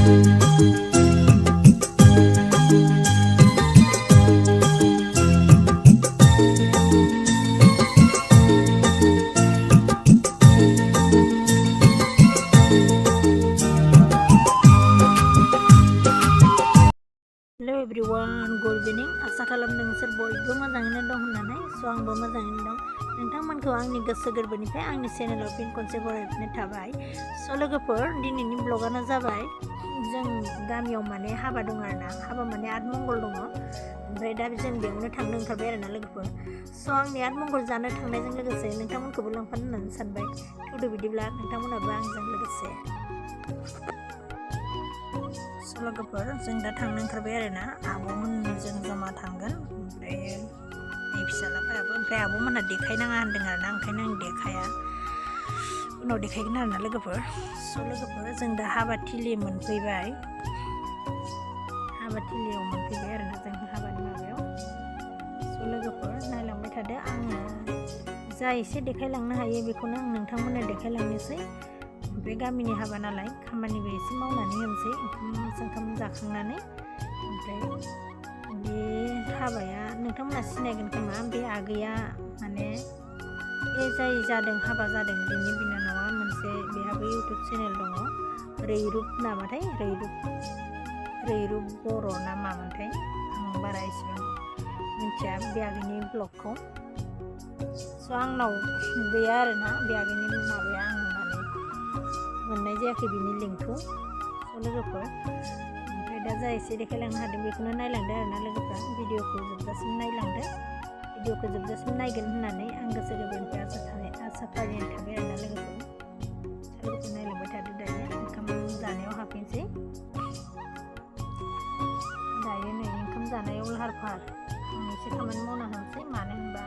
Hello everyone, good evening. आसा खालामदों नोंसोर बयबो मोजाङैनो दं होननानै आंबो मोजाङैनो दं। नोंथांमोनखौ आंनि गोसो गोरबोनिफ्राय आंनि चेनेलाव फिन खनसे बरायफिननाय थाबाय। लोगोफोर, दिनैनि ब्लगानो जाबाय जों गामियाव माने हाबा दं आरोना, हाबा माने आतमंगल दङ। ओमफ्राय दा जों बेयावनो थांनो ओंखारबाय आरोना लोगोफोर। आंनि आतमंगल जानो थांनायजों लोगोसे नोंथांमोनखौबो लांफानो होननानै सानबाय। थौदो बिदिब्ला नोंथांमोनाबो आंजों लोगोसे। लोगोफोर, जों दा थांनो ओंखारबाय आरोना, आब'मोनजों जमा थांगोन। ओमफ्राय नै फिसालाफोराबो, ओमफ्राय आब'मोनहा देखायनाङा होनदों आरोना, ओंखायनो आं देखाया, उनाव देखायगोन आरोना लोगोफोर। लोगोफोर, जों दा हाबाथिलि मोनफैबाय, हाबाथिलियाव मोनफैबाय आरोना जों हाबानि माबायाव। लोगोफोर, नायलांबाय थादो, आङो जा एसे देखायलांनो हायो बेखौनो आं नोंथांमोननो देखायलांनोसै। ओमफ्राय गामिनि हाबा नालाय खामानिबो एसे मावनानै होनोसै ओंखाम जाखांनानै। ओमफ्राय बे हाबाया नोंथांमोना सिनायगोन खोमा, बे आगैया माने बे जाय जादों हाबा जादों बिनि बिनानावा मोनसे, बेहाबो इउटुब चेनेल दङ, रैरुब नामाथाय, रैरुब बर' ना मामोनथाय, आं बारा एसेबां मिथिया बे आगैनि ब्लगखौ। आंनाव गैया आरोना बे आगैनि माबाया, आं माने मोननाय जायाखै बिनि लिंकखौ। लोगोफोर, ओमफ्राय दा जा एसे देखायलांनो हादों बेखौनो नायलांदो आरोना लोगोफ्रा। भिडिअखौ जोबजासिम नायलांदो, भिडिअखौ जोबजासिम नायगोन होननानै आं गोसो गोरबोनिफ्राय आसा फारिनाय थाबाय आरोना लोगोफोर। नायलांबाय थादो। दायो ओंखाम जानायाव हाबफैनोसै। दायो नै ओंखाम जानायाव लाहार फाहार, आं एसे खामानि मावना होनोसै, मानो होनबा